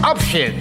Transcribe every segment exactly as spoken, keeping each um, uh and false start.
Option.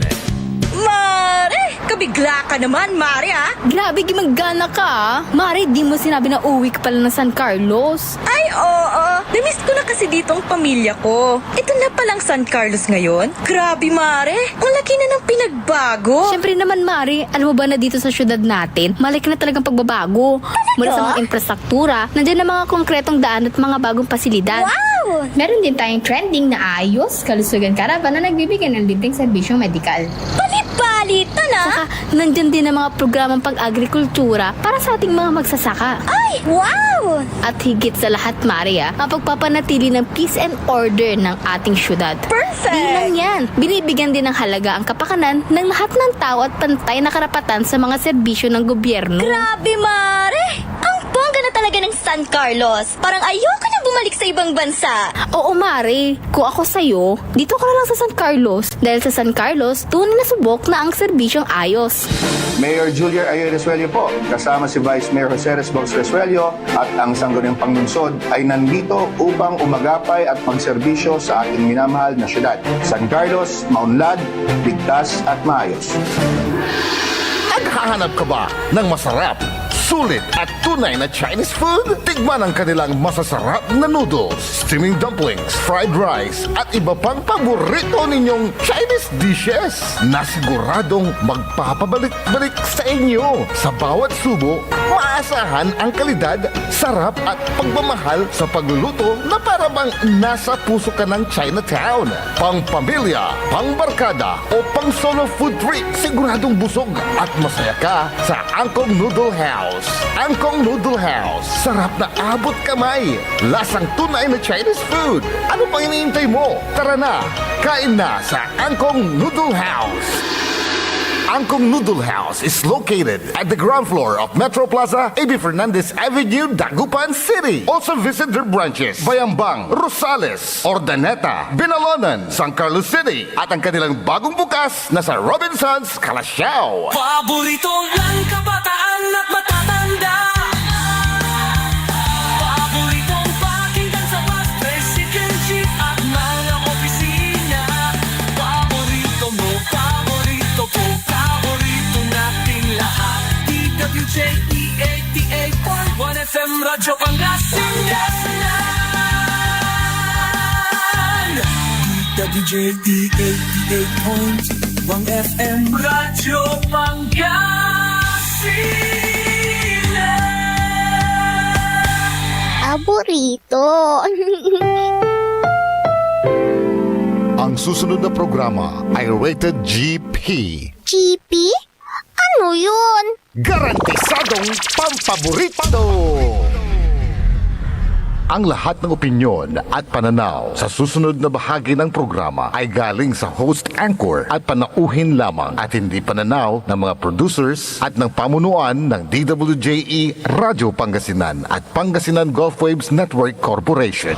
Mare! Kabigla ka naman, Mare, ah! Grabe, gimagana ka, ah! Mare, di mo sinabi na uwi ka pala ng San Carlos. Ay, oo. Namiss ko na kasi dito ang pamilya ko. Ito na palang San Carlos ngayon. Grabe, Mare. Ang laki na ng pinagbago. Siyempre naman, Mare. Alam mo ba na dito sa syudad natin, malaki na talagang pagbabago. Talaga? Mula sa mga infrastruktura, nandiyan na mga konkretong daan at mga bagong pasilidad. Wow! Meron din tayong trending na ayos, kalusugan caravan na nagbibigay ng libreng serbisyong medikal. Bali-bali, tala! Saka, nandiyan din ang mga programang pag-agrikultura para sa ating mga magsasaka. Ay, wow! At higit sa lahat, Mare, ah, ang pagpapanatili ng peace and order ng ating syudad. Perfect! Di lang yan, binibigyan din ng halaga ang kapakanan ng lahat ng tao at pantay na karapatan sa mga serbisyo ng gobyerno. Grabe, Mare! Ang bongga na talaga ng San Carlos! Parang ayoko na bumalik sa ibang bansa! Oo, Mare. Kung ako sa'yo, dito ka na lang sa San Carlos. Dahil sa San Carlos, tunay na subok na ang serbisyong ayos. Mayor Julier Ayoy Resuello po, kasama si Vice Mayor Jose Resbos Resuello at ang sangguniang panlungsod ay nandito upang umagapay at magserbisyo sa ating minamahal na syudad. San Carlos, maunlad, ligtas at maayos. Naghahanap ka ba ng masarap, sulit at tunay na Chinese food? Tikman ang kanilang masasarap na noodles, steaming dumplings, fried rice, at iba pang paborito ninyong Chinese dishes na siguradong magpapabalik-balik sa inyo. Sa bawat subo, maasahan ang kalidad, sarap at pagmamahal sa pagluluto na para bang nasa puso ka ng Chinatown. Pang pamilya, pang barkada, o pang solo food trip, siguradong busog at masaya ka sa Angkong Noodle House. Angkong Noodle House, sarap na abot kamay, lasang tunay na Chinese food. Ano pang iniintay mo? Tara na, kain na sa Angkong Noodle House. Angkong Noodle House is located at the ground floor of Metro Plaza, A B Fernandez Avenue, Dagupan City. Also visit their branches, Bayambang, Rosales, Urdaneta, Binalonan, San Carlos City, at ang kanilang bagong bukas na sa Robinsons, Calasiao. Paborito ng kabataan at matatanda. Paboritong pakinggan sa bus, tricycle, jeep at mga opisina. Paborito mo, paborito ko, paborito nating lahat. D W J E eighty-eight point one F M Radyo Pangasinan. D W J E eighty-eight point one F M Radyo Pangasinan. Paborito. Ang susunod na programa ay rated G P. G P? Ano yun? Garantisadong pampaborito! Ang lahat ng opinyon at pananaw sa susunod na bahagi ng programa ay galing sa host anchor at panauhin lamang at hindi pananaw ng mga producers at ng pamunuan ng D W J E Radyo Pangasinan at Pangasinan Gulf Waves Network Corporation.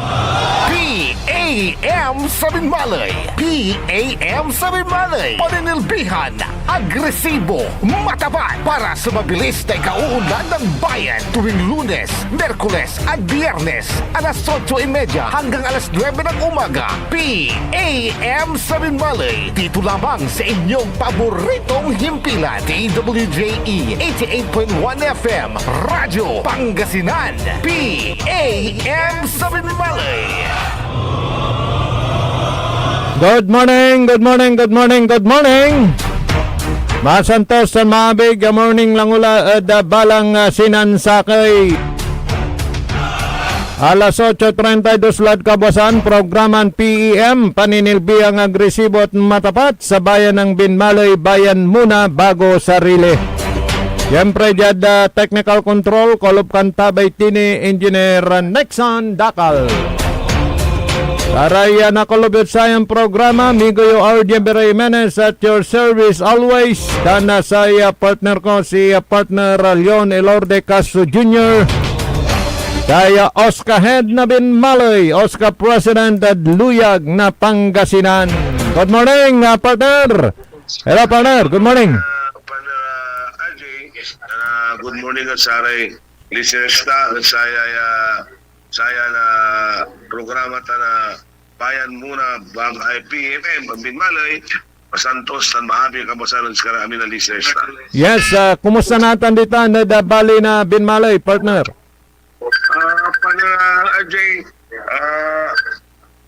P A M sa Binmaley! P A M sa Binmaley! Paninilbihan, agresibo, matapat para sa mabilis na ikauunlad ng bayan tuwing Lunes, Miyerkules at Biyernes, alas otso y media hanggang alas nuebe ng umaga. P A M sa Binmaley, dito lamang sa inyong paboritong himpilan, D W J E eighty-eight point one F M, Radyo Pangasinan, P A M sa Binmaley. Good morning, good morning, good morning, good morning. Masantos tan maabig a morning langula ed, ah, balang, ah, sinansakey. Alas otso treinta y dos lad kabuasan, programan P A M, paninilbihan agresibo at matapat sa bayan ng Binmaley, bayan muna bago sarili. Siyempre, diad, ah, technical control, Kolob Kantabay Tini, Engineer Nixon Dakal. Saray, ah, nakalub ed sayan programa, amigo yo, R J Jimenez at your service always. Tan, ah, say, ah, partner ko, si, ah, partner, ah, Leon Elorde Castro Junior. Kaya Oscar Head na Binmaley, Oscar President at Luyag na Pangasinan. Good morning, ah, partner. Hello, partner. Good morning. Ah, partner, ah, R J, ah, good morning at saray listeners ta, at saya, ah, saya na programa ta na Bayan Muna, bag-, ay, P M M, ang Binmaley. masantos tan maabig a kabuasan ed sikara amin a listeners ta. Yes, ah, kumusta natan ditan ed, ah, bali na Binmaley, partner? Ah, partner, ah, R J, ah,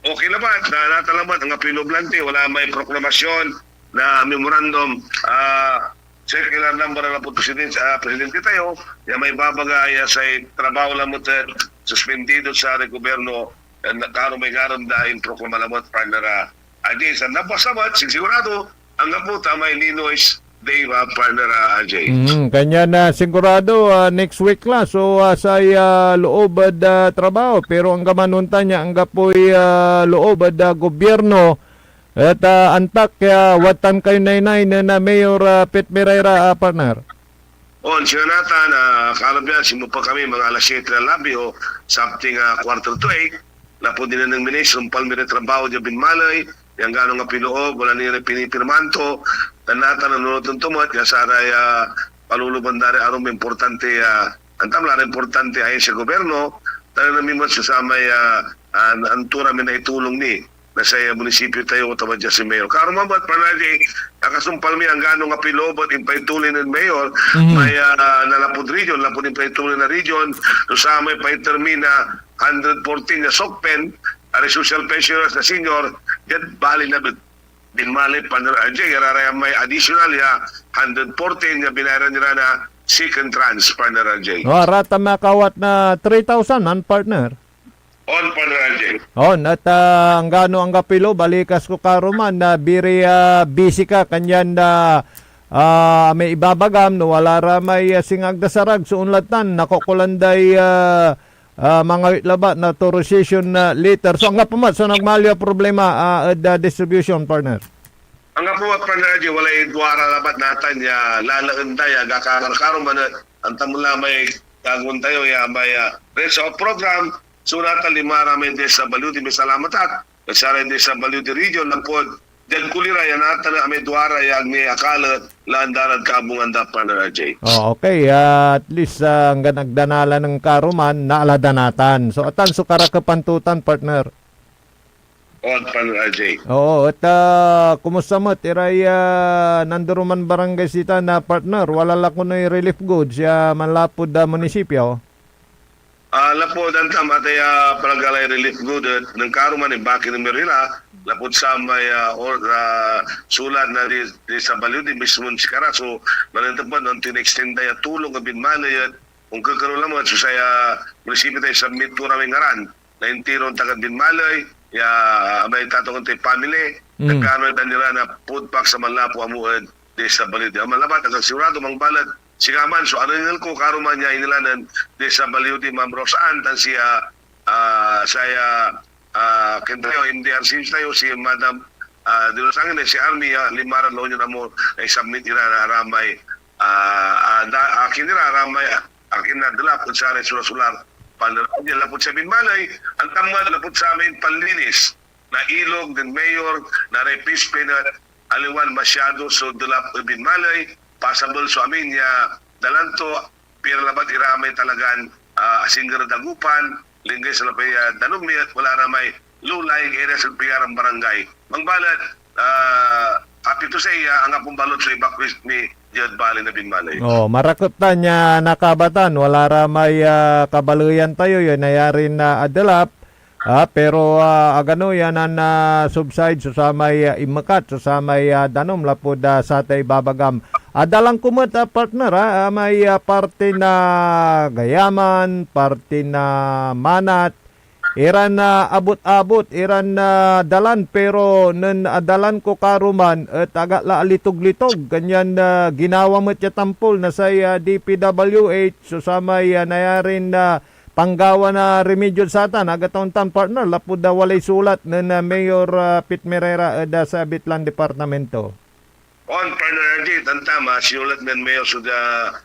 okay labat, na, natan labat, anggapoy loob lanti, wala may proklamasyon na memorandum, ah, circular number na lapud presidente, ah, presidente tayo, ya may babaga ya say trabaho lamet et suspendido sa gobyerno, eh, na, kaaro may ngarem da improklama lamet, partner, ah, R J, sa nabasa met, sig-, sigurado, anggapo ta may Ninoy's Day, ah, partner, ah, R J. Mm, kanyan, ah, sigurado, ah, next week la. So, ah, say, ah, loob ed, ah, trabaho. Pero anggaman ontan ya anggapoy, ah, loob ed, ah, gobyerno. Et, ah, antak ya wadtan kayo naynay nen, ah, Mayor, ah, Pete Mereira, ah, partner. On, sira natan, ah, kaaro pian, sinmupal kami mga alas siyete na labi o something, ah, quarter to eight. Lapud inengneng mi ni, sumpal mi ray trabaho diad Binmaley, ya anggano anggapoy loob, wala ni ray pinipirmahan to, tan natan nanunotan to met, ya saray, ah, paluluban da ray arum importante, ah, antam la ray importante ahensya gobyerno, tan nen mi met so samay, ah, ah, anto ra may naitulong ni na say, ah, munisipyo tayo, ta wadya si Mayor. Kaaro man met, partner R J, akasumpal mi anggano anggapoy loob et impaituloy nen Mayor, Mhm. may, ah, na lapud region, lapud impaituloy na region, so samay paiter mi na hundred fourteen ya SOCPEN, aray social pensioners na senior, diad bali na Bin-, Binmaley, partner R J, ira ray may additional ya hundred fourteen ya binayaran ira na second tranche, partner R J. Oh, aratan makawat na three thousand man, partner. On, partner R J. On, et, ah, anggano anggapoy loob, balikas ko karuman, na very, ah, busy ka, kanyan, ah, ah, may ibabagam, no, wala ra may, ah, singa agda sarag so onla tan, nakokolan day, ah, ah, mangawit labat na authorization, ah, letter. So, anggapo met so nagmaliw a problema, ah, ed, ah, distribution, partner? Anggapo met, partner R J, walay duara labat natan ya lalaen da ya agak a karkaruman et antam la may gagawaen tayo ya may, ah, reach out program. So, natan lima ra may D S W D, misalamat ak ed saray D S W D region lapud diad Culera ya natan a may duara ya ag ni akal et laan da rad kaabungan da, partner R J. Oh, okay. Ah, at least, ah, anggan agda nala nen karuman, naala da natan. So, atan so karakepan to tan, partner? On, partner R J. Oo, et, ah, kumusta met iray, ah, nanduruman barangay sita na, partner? Wala la konoy relief goods ya manlapud, ah, munisipyo? Ah, lapud antam atay, ah, palagalay relief good et nen karuman imbaki nen Mayor ira lapud samay, ah, or, ah, sulat na di, di sa baliw di mismon sikara. So, nanentepan, no, antoy na-extend ya tulong ed Binmaley et onkekerew lamet so say, ah, munisipyo tay submit to ra may ngaran na intiro ed taga Binmaley, ya, ah, may tatawagen tay family, Mm. nagkaano da nira na food packs a manlapu amo ed D S W D. Aman labat, agak sigurado, mangbalet, singa man so anengel ko, karuman ya inilanen D S W D, Ma'am Rose Ann, tan si, ah, ah, say, ah, ah, kien tayo, M D R C tayo, si Madam, ah, De Los Angeles, si Army, ah, lima ra la onion amo, eh, submit ira na aramay, ah, ah, da, akin ira, aramay, ah, akin na delap ed saray sula-sular. Pan-, lapud say Binmaley, antam met lapud samay panlinis na ilog nen Mayor, na ray fish pond, aliwan masyado so delap ed Binmaley, pasabel so amin ya dalan to, pian labat ira may talagan, ah, asingger ed agupan, linggay so lapay, ah, danom mi, et wala ra may low-lying areas ed pigaran barangay. Mangbalet, ah, happy to say, ah, anggapo balot so evacuation mi diad baley na Binmaley. Oh, marakep tan ya nakabatan, wala ra may, ah, kabaleyan tayo, ya nayarin, ah, adelap. Ah, pero, ah, agano ya nan, ah, subside so samay, ah, inmekat, so samay, ah, danom lapud, ah, satay ibabagam. Adalan ko met, ah, partner, ah, ah, may, ah, parte na Gayaman, parte na Manat, iran, ah, abot-abot, iran, ah, dalan, pero nen adalan ko karuman et agak la alitog-litog, kanyan, ah, ginawa met ya tampol na say, ah, D P W H so samay, ah, nayarin, ah, panggawa na remedyod satan, agak ta ontan, partner, lapud, ah, walay sulat nen, ah, Mayor, ah, Pete Mereira ed, ah, sabit lan departamento. On, partner R J, tantam, ah, sinulat nen Mayor so, ah,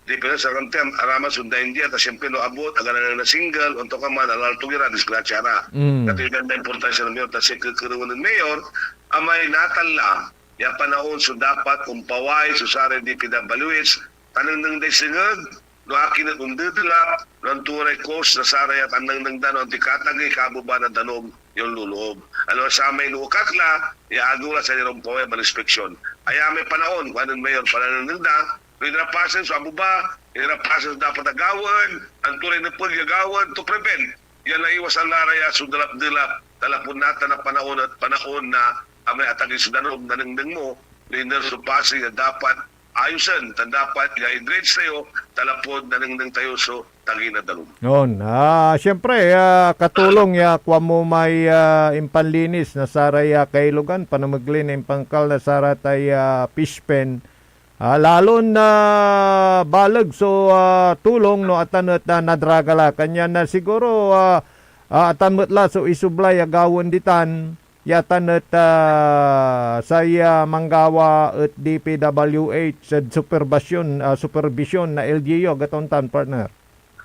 depensa, tantam, araman so dain dia, ta siyempre no abot, agano na single, ontokaman, alaltog ira, disgrasya ra. Mm. Katigan na importansya nen Mayor, ta say kekerewen nen Mayor, amay natan la, ya panaon so dapat ompaway so saray D P W H, ta nengneng day sengeg, no akin et ondedelap, no anto ray cause na saray annengneng da, no antoy katagey, kabeba na danum ya onloloob. Aliwan samay no ekakla ya agew la, say irompaway maninspeksyon. Aya may panaon, kuanen Mayor, pananengneng da, no inrapasen so abeba, inrapasen so dapat a gawaen, anto ray nepeg ya gawaen to prevent ya naiwasan la ra ya so delap-delap, ta lapud natan a panaon et panaon na amay atagey so danum, nanengneng mo, no iner so pasen ya dapat ayosen, tan dapat ya i-dredge tayo, ta lapud nanengneng tayo so tagey na danum. On, ah, siyempre, ah, katulong ya kuan mo may, ah, impanlinis na saray, ah, kailogan, panamegley na impangkal na saratay, ah, fish pen. Ah, lalon, ah, baleg so, ah, tulong no atan et, ah, nadraga la. Kanyan, ah, siguro, ah, ah, atan met la so isublay a gawaen ditan, ya atan et, ah, say, ah, manggawa et D P W H ed superbasyon, ah, superbisyon na L G U, agto ontan, partner.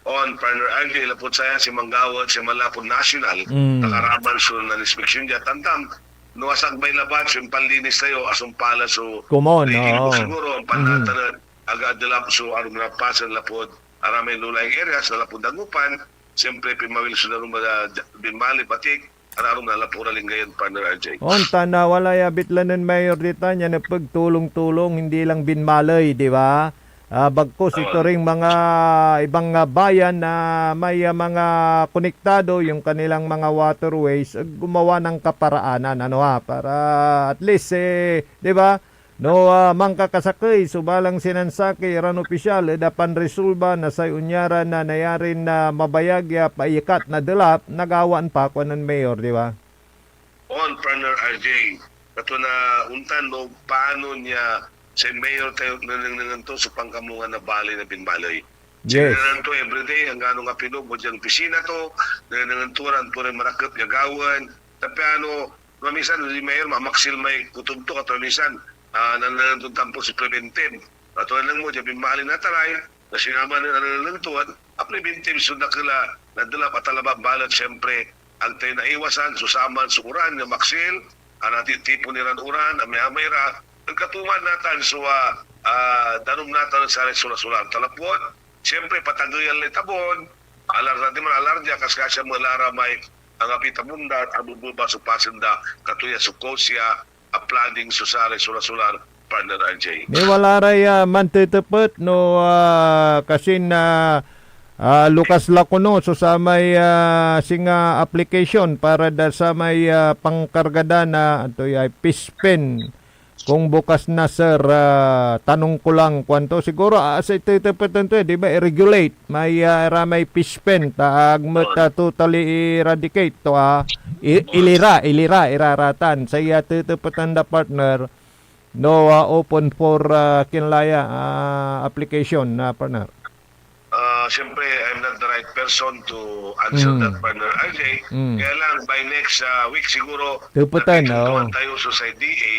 On, partner Andy, lapud saya si manggawa et si manlapud national, Mm. nakaraman so naninspeksyon dia. Tantam, no asakbay labat so impanlinis tayo, asumpal la so Kumon, rehibo oo. siguro, Mm. panatan et aga delap so arum na pasen lapud aramay low-lying areas na lapud Dagupan, siyempre, pinmawil so danum ed binmali, batik, ararum na lapud Linggayan, partner R J. On, tan, ah, walay abitlan nen Mayor ditan, ya nepeg tulong-tulong, hindi lang binmaley, di ba? Ah, bagkus ito ring mga ibang, ah, bayan na may, ah, mga konektado yung kanilang mga waterways, eh, gumawa ng kaparaanan, ano, ha, para at least, eh, di ba? No, ah, mankakasakey so balang sinansakey iran opisyal ed apanresolba na say onyaran a nayarin, ah, mabayag ya paiyekat na delap, nagawaan pa, kuanen Mayor, di ba? On, partner R J, kato na ontan no paano nia say Mayor tayo nenengnengen to so pankamungan na baley na binmaley. Yes. Nenengnengen to everyday, anggano nga pinog mo dian opisina to, nenengnengen to ran to ray marakep ya gawaen. Ta piano, no, minsan, si Mayor, mamaksil may kutob to, kato minsan, ah, nanenengneng to tampol si preventive. Kato lang mo, diad binmali na taray, na sinaman na nanenengneng to, a preventive so dakel a nadelap a talaba, balet, siyempre, ag tayo naiwasan so saman so uran ya maksil, a natitipon iran uran, a miyamay ra, ed katuman natan so, ah, ah, danum natan ed saray solar-solar. Talapot, siyempre, patageyan lay tabon, alar na diman, alar dia, kaskasya met la ra may anggapoy tabon da, abebeba so pasen da, kato ya so cause ya a flooding so saray solar-solar, partner R J. Ni wala ray, ah, mantetepet no, ah, kasin, ah, ah, lukas la kono so samay, ah, singa application para da samay, ah, pangkarga da na, anto ya, fish pen. Kung bukas na, sir, ah, tanong ko lang, kuanto, siguro, ah, say tetepeten to, eh, di ba, i-regulate. May, ah, ira may fish pen, ta ag met, ah, totally eradicate to, ah. I-, ilira, ilira, iraratan. Say, ah, tetepetan da, partner, no, ah, open for, ah, kinlaya, ah, application, ah, partner. Ah, siyempre, I'm not the right person to answer Mm. that, partner R J. Mm. Kaya lang, by next, ah, week siguro, Tepetan, nakikintuan oo. tayo so say D A,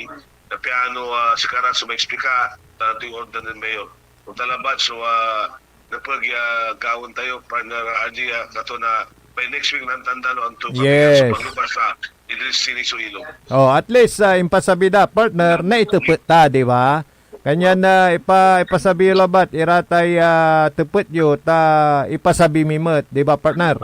na piano, ah, sikara so maexplika, tan ito'y order nen Mayor. Kung talabat so, ah, nepeg ya gawaen tayo, partner R J, ah, kato na by next week, nantanda no anto kami Yes. sa paglubas sa Idris Sini so ilog. Oh, at least, ah, impasabi da, partner, na itepet ta, di ba? Kanyan, ah, ipa-, ipasabi yo labat, iratay, ah, tepet yo, ta ipasabi mi met, di ba, partner?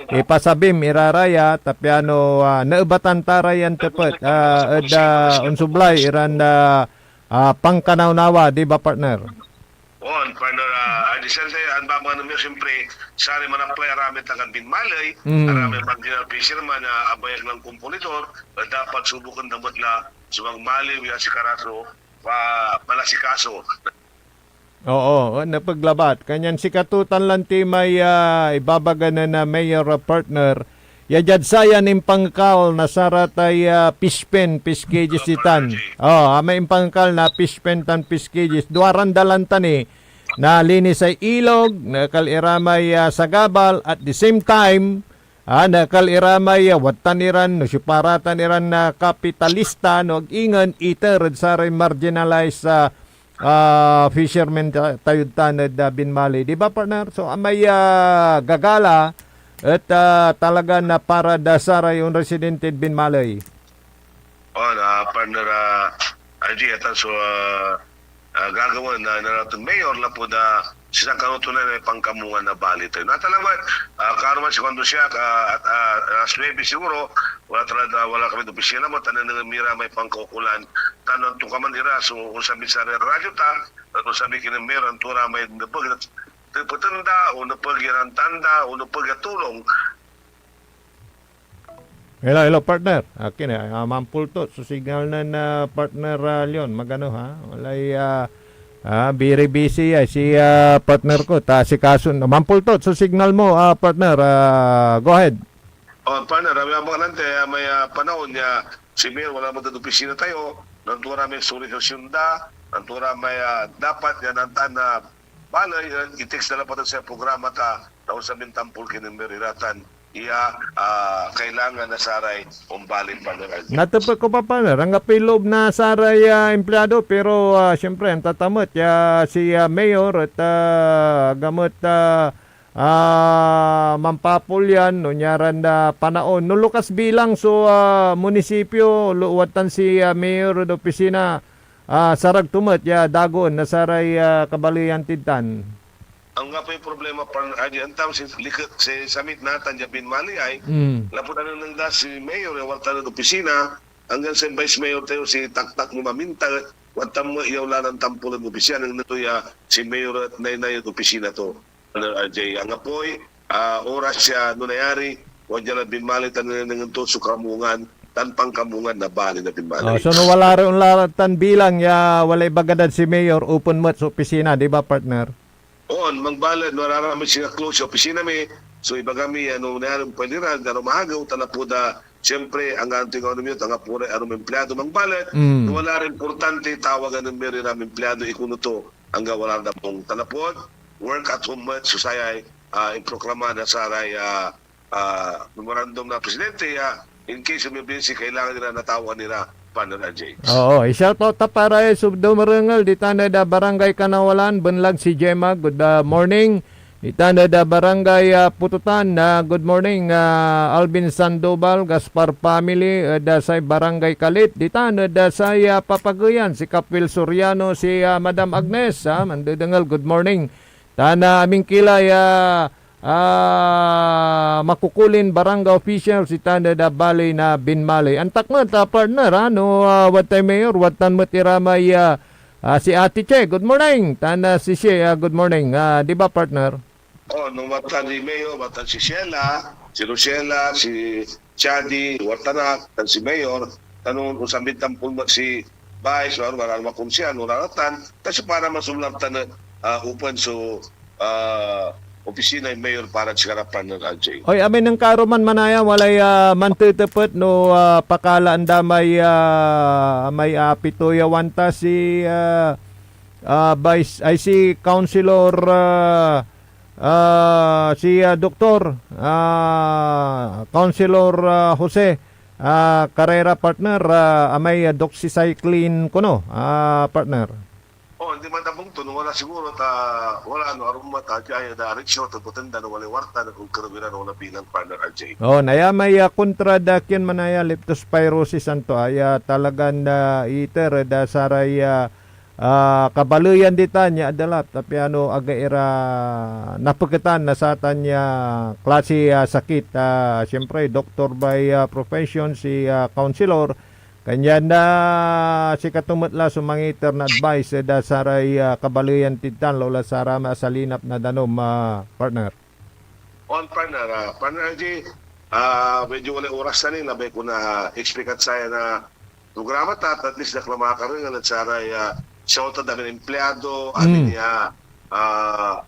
Ipasabim iraraya, ta piano, ah, naebatan ta ra yan tepet, ah, ed, ah, onsublay iran, ah, ah, pankanawnawa, di ba, partner? On, partner, ah, Adi Sensei, ang babangan mo, siyempre, saray manaplay, aramay taga binmaley, Mm. aramay marginal fisherman, ah, abayag lan komponidor, ah, dapat subukan da met la so magmaliw ya sikara so, pa-, manasikaso. Oo, nepeg labat. Kanyan sikatotan lanti may, ah, ibabaga nen, ah, Mayor, ah, partner, ya diad sayan impangkal na saratay, ah, fish pen, fish cages ditan. Oh, amay impangkal na fish pen tan fish cages. Duaran da lanti ni nalinis ay ilog, naekal ira may, ah, sagabal, at the same time, ah, naekal ira may, ah, wadtan iran, no siopa ratan iran na kapitalista, no ag ingen, iter ed saray marginalized, ah, ah, fishermen ta-, tayod tan ed, ah, binmali. Di ba, partner? So, amay, ah, gagala et, ah, talaga na para da saray onresidente ed binmali. On, ah, partner, ah, R J, atan so, ah, ah, gagawaen na, na, na mayor lapud, ah, Sisakano to na may pankamungan na bali tayo. Natalamat, ah, karuman si Kondo siya, ka, at, ah, alas nuebe siguro, wala talaga, wala kami opisina mo, tanenengen mi ra may pankaukolan, tan antokaman ira, so, onsabi sa radyo ta, at onsabi kinen Mayor, anto ra may nepeg, nepeg da, o nepeg iran tanda, o nepeg a tulong. Hello, hello, partner. Akin, ah, mampultot so signal nen, ah, partner, ah, Leon. Magano, ha? Walay, ah, ah, very busy, ah, si, ah, partner ko. Ta si kaso, mampultot so signal mo, ah, partner. Ah, go ahead. Oh, partner, ah, may abang lang tayo, ah, may, ah, panahon ya si Mayor wala man ed opisina tayo. Nantua ra may solisyon da, nantua ra may, ah, dapat ya nantan na balay, ah, i-text da labat sa programa ta, ta onsabi tampol kinen Mayor ira tan iya, ah, kailangan na saray ombalin, partner Alvin. Natepet ko pa, partner, anggapoy loob na saray, ah, empleyado, pero, ah, siyempre, antatamet ya si, ah, Mayor et, ah, agamet, ah, ah, mampapol yan, no, niaran da panaon. No lukas bilang so, ah, munisipyo, lo-, watan si, ah, Mayor ed opisina, ah, sarag to met ya dagoen na saray, ah, kabaleyan tid tan. Anggapoy problema, partner Alvin, antam si liket, si samit natan dia binmali ay, Mm. lapud anengneng da si Mayor ya wartan ed opisina, anggan si Vice Mayor tayo, si Taktak mo maminta, et watan mo iyaw la nantampol ed opisina, nengneng to ya si Mayor et naynay ed opisina to. Partner R J, anggapoy, ah, oras ya no nayari, wadia la binmali tan nenengneng to so kamungan tan pankamungan na bali na binmali. Oh, so no wala ray onla tan bilang ya walay ibaga dad si Mayor, open met so opisina, di ba, partner? On, mangbalet, no, araramay singa close ya opisina mi, so ibaga mi, ano, nayari, pwede ra, ano, mahagew, tan lapud, ah, siyempre, anggan to yung ano mi, anggapo ray arum empleyado, mangbalet, Mm. no wala ray importante, tawagan nen Mayor iran empleyado, ikuno to, angga wala ra abung. Tan lapud, work at home met so sayay, ah, improklama na saray, ah, ah, memorandum na presidente ya, in case of emergency, kailangan nila natawagan nila, partner R J. Oo, i-shoutout ta para so dumarengel ditan ed, ah, Barangay Kanawalan, benlag si Gemma, good, ah, morning. Ditan ed, ah, Barangay, ah, Pututan, ah, good morning, ah, Alvin Sandoval, Gaspar family, ed, ah, say Barangay Kalit. Ditan ed, ah, say, ah, Papaguyan, si Kapil Soriano, si, ah, Madam Agnes, ah, mandedengel, good morning. Tan, ah, amin ki la ya, ah, makukulin barangay officials ditan ed, ah, baley na Binmaley. Antak met, ah, partner, ah, no, ah, wadtay mayor, wadtan met ira may, ah, ah, si Ate Che, good morning. Tan, ah, si Che, ah, good morning. Ah, di ba, partner? Oh, no, wadtan si Mayor, wadtan si Sheila, si Rosella, si Chadi, wadtan ak, tan si Mayor, tan no, no, onsanbi tampol met si Vice, wala, wala, wala, konsehal, wala, tan, kasi para masumlar tan, ah, open so, ah, opisina ni Mayor para sikara, partner R J. Oy, amay nen karuman manaya, walay, ah, mantetepet no, ah, pakalaan da may, ah, may apito ya wanta si, ah, ah, Vice, ay, si Councilor, ah, ah, si, ah, Doktor, ah, Councilor, ah, Jose, ah, Carrera, partner, ah, amay, ah, doxycycline kono, ah, partner. Oh, hindi man abung to, no, wala siguro, ta, wala, no, arum met, ta, jaya da, aritso, ta, putenda, no, wala warta, no, kung kerew ira, no, wala bilang, partner R J. Oh, naya may, ah, kontra da kien manaya leptospirosis anto, ay, ah, talagan, ah, iter, da saray, ah, ah, kabaleyan ditan ya adalat, ta piano aga ira napeketan na satan ya klase, ah, sakit. Ah, siyempre, doktor by, ah, profession si, ah, Councilor, Kanyan, ah, sikato met la so mangiter na advice ed, ah, saray, ah, kabaleyan tid tan, la, la saramay asalinap na danum, ah, partner. On, partner, ah, partner R J, ah, medyo walay oras na ni, labay ko na explikat saya na programa ta, at least nek la makakarengel ed saray, ah, shoutout amin empleyado, amin ya, ah,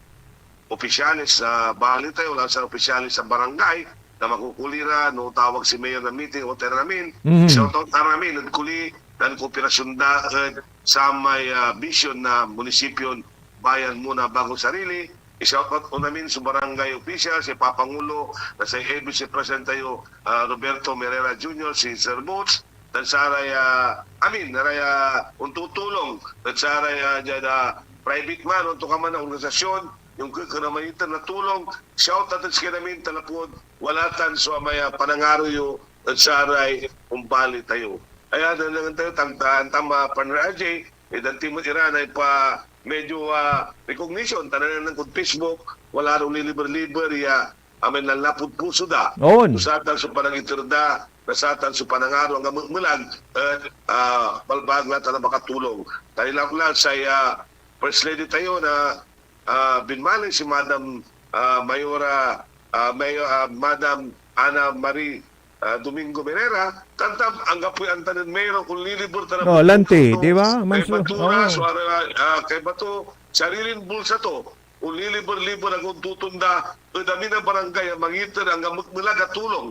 opisyales na bali tayo, wala sa opisyales sa barangay na makukuli ra no tawag si Mayor na meeting o tera namin. Mhm. Shoutout amin ed kuli tan kooperasyon da ed samay, ah, vision na munisipyon Bayan Muna Bago Sarili. I-shoutout ko namin so barangay official, si Papangulo, na say A B C President tayo, ah, Roberto Merera Junior, si Sir Boots, tan saray, ah, amin, saray, ah, ontutulong, tan saray, ah, diad, ah, private man, ontokaman na organisasyon, yung ke-, kena maiter na tulong, shout out ed sikara amin, ta lapud, wala tan so amay, ah, panangaro yo, ed saray ombali tayo. Aya, nanangan tayo, tang-, ta-, antam, ah, partner R J, eh, dan timot ira na ipa-, medyo, ah, recognition, ta nanengneng kod Facebook, wala ran onliliber-liber ya, ah, may nanlapud puso da. On. No satan so panangiter da, na satan so panangaro, angga mekmelag, et, ah, balbaleg la tan a makatulong. Tan ilawag la say, ah, First Lady tayo na, ah, binmaley si Madam, ah, Mayora, ah, Mayor, ah, Madam Ana Marie, ah, Domingo Merera, tan ta anggapoy amta nen Mayor, onliliber tan a No, lanti, di ba? Kay Manso, Batura, oo. So, ah, ah, kay Bato, sarilin bulsa to, onliliber-liber, angga ontotonda ed amin a barangay a mangiter angga mekmelag a tulong.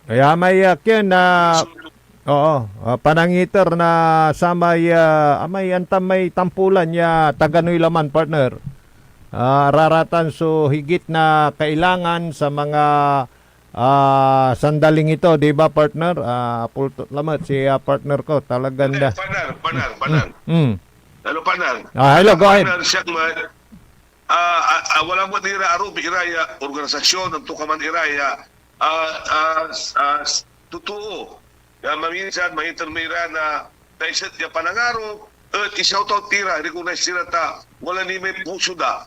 Kaya may, ah, kien, ah, oo, ah, panangiter na samay, ah, amay antam may tampulan ya taga Noy laman, partner. Ah, raratan so higit na kailangan sa mga, ah, sandaling ito, di ba, partner? Ah, pultot lamet si, ah, partner ko, talagan Hindi, da. Partner, partner, partner. Mm, mm. Hello, partner. Ah, hello, go ahead. Partner, siak met, ah, ah, ah, wala met ira arum, ira ya organisasyon, antokaman ira ya, ah, ah, s-, ah, s-, totoo. Ya maminsan, maiter mi ira na daiset ya panangaro, et i-shoutout ti ra, recognize ti ra ta wala ni may puso da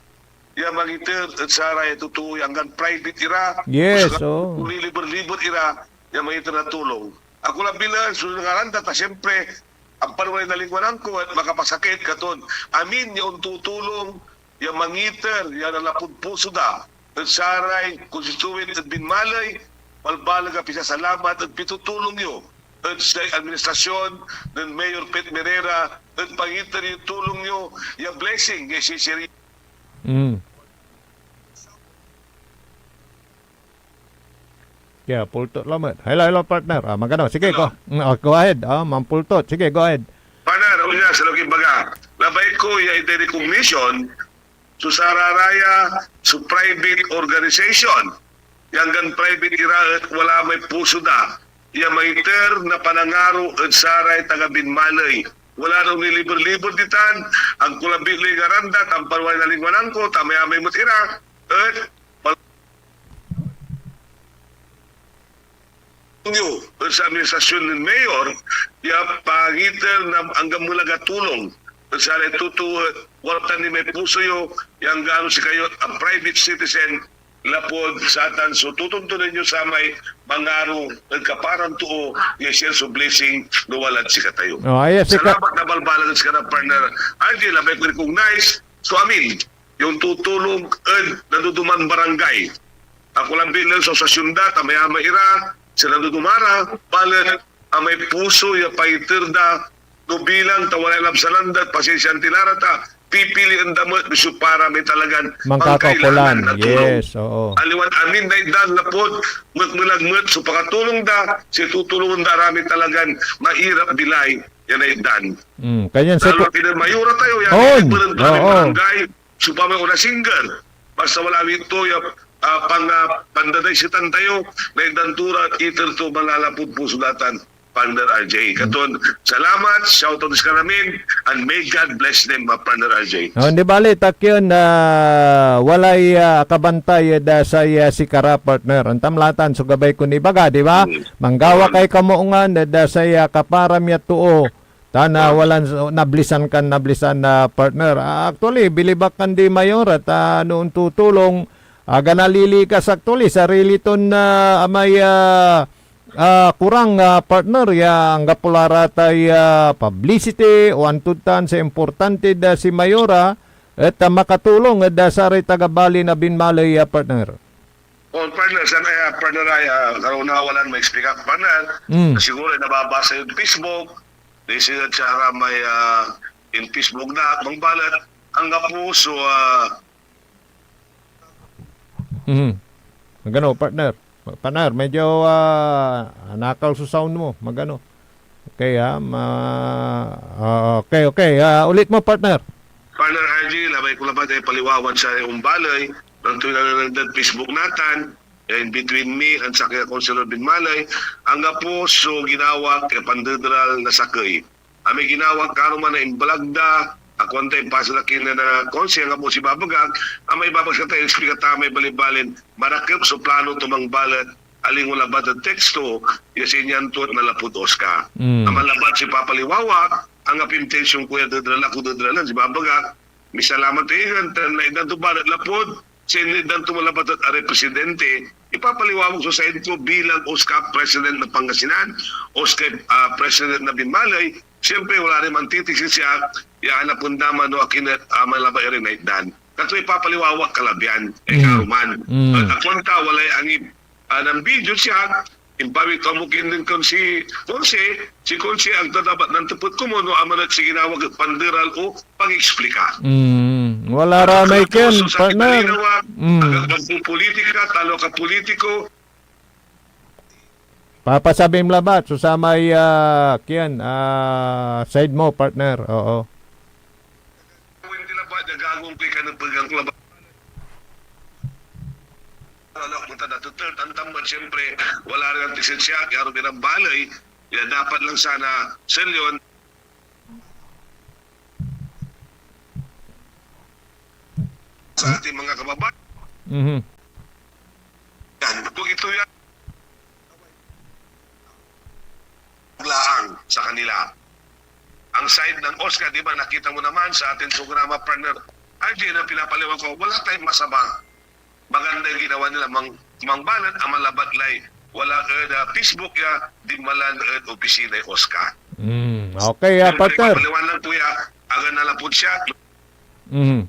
ya mangiter ed saray totoo ya anggan private ira, Yes, o sa oo. Liliber-liber ira ya mangiter na tulong. Ako la bilang so ngaran da, ta siyempre, ampan walay nalingwanan ko et makapasakit katon amin ya ontutulong ya mangiter ya nanlapud puso da ed saray constituent ed binmaley, balbaleg a pisasalamat ed pitutulong yo ed say administrasyon nen Mayor Pete Merera ed pangiter yoy tulong yo ya blessing ya sisiri. Mm. Kaya pultot lamet. Hello, hello, partner. Ah, magano? Sige, Hello. go. Mm, ah, go ahead. Ah, mampultot. Sige, go ahead. Partner, ako siya, sa looking baga. Labay ko, ya iti recognition, so sararaya, so private organization. Yang gan private ira et wala may puso da. Ya maiter na panangaro ed saray taga binmaley. Wala ran onliliber-liber ditan, agko labi lay ngaran da, tan ampan walay nalingwanan ko, ta amayamay met ira, et yo ed sa administrasyon nen Mayor ya pangiter na anggamelag a tulong ed saray totoo, waltan ni may puso yo ya anggano sikayo a private citizen lapud satan so totontonen yo samay mangaro ed kaparan too ya share so blessing no walad sikatayo. Oh, ayos, ika- Salamat na balbaleg ed sikara, partner. Arjel, labay ko recognize so amin ya ontutulong ed naduduman barangay. Ako lan bilang so asosasyon da, ta mayamay ira, sira dodoma ra, balet amay puso ya paiter da, no bilang ta walay labsanan da, pasensiaan ti la ra ta, pipilien da met no siopa ra may talagan Mangkakaukolan. mangkailangan na tulong. Yes, oo. Aliwan amin na itdan lapud mekmelag met so pakatulong da, say tutulongen da ra may talagan mairap-bilay ya naitdan. Mm, kanyan sa Lalo pu- pinamayura tayo, yan, On. Iberen to amin Oo. barangay, siopa may onasingger. Basta wala awit to ya, ah, pang, ah, pandadaisetan tayo, naitdan to ra, iter to manlalapud puso da tan, partner R J. Katon, salamat, shoutout ed sikaramin, and may God bless them, ah, partner R J. Oh, di bali, ta kien, ah, walay, ah, akabantay ed, ah, say, ah, sikara, partner. Antam la tan so gabay kon ibaga, di ba? Mm. Manggaway kamoongan ed, ah, say, ah, kaparam ya too. Tan, ah, walan s-, nablisan kan nablisan na partner. Ah, actually, bilib ak kan di Mayor et, ah, no ontutulong, ah, agka nalilikas actually, sarili ton, ah, amay, ah, ah, kurang, ah, partner, ya anggapo la ra tay, ah, publicity o anto tan say importante da si Mayor, ah, et, ah, makatulong ed, ah, saray taga bali na binmaley, ah, partner. Oh, partner, sana ya, partner, ay, ah, karuna walan maeksplik ak, partner. Mm. Siguro, eh, nababasa yod Facebook, di sila tsaramay, ah, in Facebook na, mangbalat, anggapo so, ah, Mm. Magano, partner? Partner, medyo, ah, nakal so sound mo. Magano? Okay, ah, ma-, ah, okay, okay. Ah, ulit mo, partner. Partner R J, labay ko labat ay paliwawan sa ombaley, nantoy nananagdan Facebook natan, ya in between me and sakey a Councilor Binmaley, anggapo so ginawak ya pandederal na sakey. Amay ginawak karuman na imbalag da, akuan ta impasil da kinen, ah, Konsehal, anggapo si babagak, amay babagak ta explica ta may balibalin, marakep so plano to mangbalet, alingo labat ed teksto, ya sinyan to et nanlapud OSCA. Mm. Aman labat so ipapaliwawak, anggapoy intension ko ya dedralan ko, dedralan, di ba? Baga, misalamat ingen, tan naitdan to balet lapud, sa initdan to labat ed aray presidente, ipapaliwawak so side ko bilang OSCA president na Pangasinan, OSCA, ah, president na binmaley, siyempre, wala rin mantitiksil siya, ya anapen da man no akin et, ah, malaba iray naitdan. Kato ipapaliwawak kalabian, eh, Mm. karuman. Mm. At akonta, walay angib, ah, ng video siya, impawit ko mo kin din kon si Conse, si Conse ang tatabat ng tepet ko mo, no, amanat si ginawag panderal o pag-explika. Mm. Wala ra may Kalabaw, ken, so, sa partner. Kinalinawa, Mm. agak magpupolitika, talo ka politiko. Papasabim labat, so samay, ah, kian, ah, side mo, partner. Oo. Hindi labat, nagagong ko'y kanepegan ko labat. Ano, punta na to third, ang tamad, siyempre, wala rin ang tisit siya, kaya rin ang balay, ya dapat lang sana, Sir Leon, sa ating mga kababayan. Mhm. Yan. Kung ito yan, laang sa kanila. Ang side ng OSCA, di ba, nakita mo naman sa ating programa, partner Arjun, na pinapaliwan ko, wala tayong masama. Maganda yung ginawa nila, mang-, mangbalat, amalabat lay, wala ed, ah, Facebook ya, di malan ed opisina yung OSCA. Mm, okay, ah, Siyempre, partner. Papaliwanag ko ya, aga na lapud siya. Mm.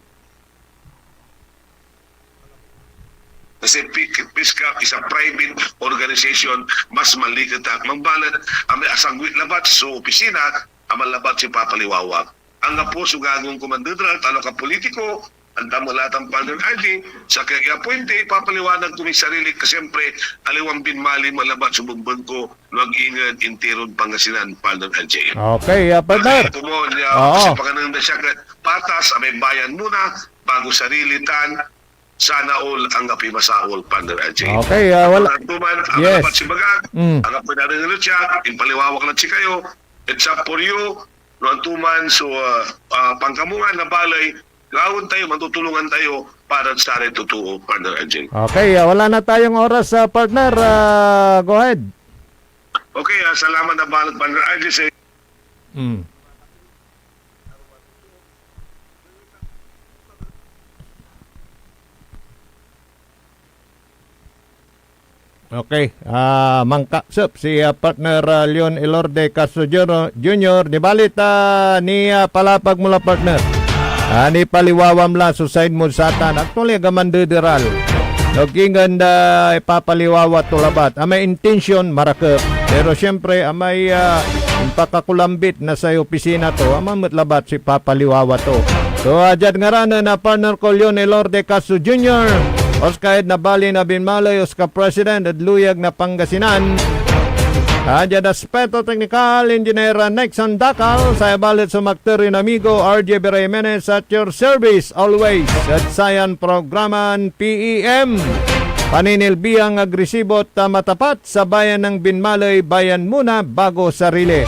Kasi P-, PSCAP is a private organization, mas maliket ak. Mangbalat, amay asagwit labat so opisina, amalabat si papaliwawak. Anggapo so gagong komandedral, talo ka politiko, antam latan Father R J, sa kaya apwente, ipapaliwanag ko may sarili, kasi siyempre, aliwan binmali mo labat so bembeng ko, no ag ingen interon Pangasinan, Father R J. Okay, ah, partner. Kaya ko mo, niya, Oo. Kasi pakanang na siya, patas, amay bayan muna, bago sarili tan, sana all anggapoy masaol, Partner L J. Okay, ah, wala Ang tuman, ang Yes. Labat si Bagag, Mm. Ang apoy na rin siya, impaliwawak na si kayo, it's up for you, no antuman, so, ah, ah, pangkamungan na balay, gawaen tayo, matutulungan tayo para sa saray totoo, Partner L J. Okay, ah, wala na tayong oras, ah, partner. Ah, go ahead. Okay, ah, salamat na balag, Partner L J, sa Mm. Okay. Ah, mangkasep si, ah, partner, ah, Leon Elorde Castro Junior, Junior. Di balit, ah, ni, ah, palapag mo la, partner. Ah, nipaliwawam la so side mod satan. Actually, aga mandederal. No, kingen da ipapaliwawa to labat. Amay intention, marakep. Pero siyempre, amay, ah, impakakulambit na say opisina to, ama met labat si papaliwawa to. So, ah, diad ngaran na partner ko, Leon Elorde Castro Junior, Oscar Ed Nabali na binmalay, Oscar President ed Luyag na Pangasinan. Ah, diad aspeto teknikal, Engineer Nixon Dacal, saya balet so makter yon amigo, R J Bira Jimenez, at your service always at sayan programan P E M. Paninilbiang agresibo at, ah, matapat sa bayan ng binmaley, bayan muna bago sarili.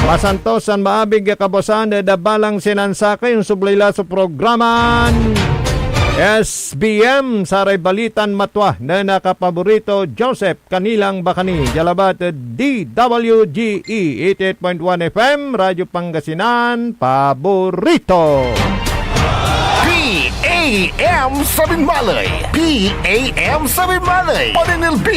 Masantos tan maabig ya kabuasan ed abalang sinansakey, onsubley la so programan S B M, saray balitan matua nen nakapaborito, Joseph Kanilang Bakani, dia labat ed D W G E eighty-eight point one F M, Radyo Pangasinan, paborito. P A M sa binmaley. P A M sa binmaley. Paninilbi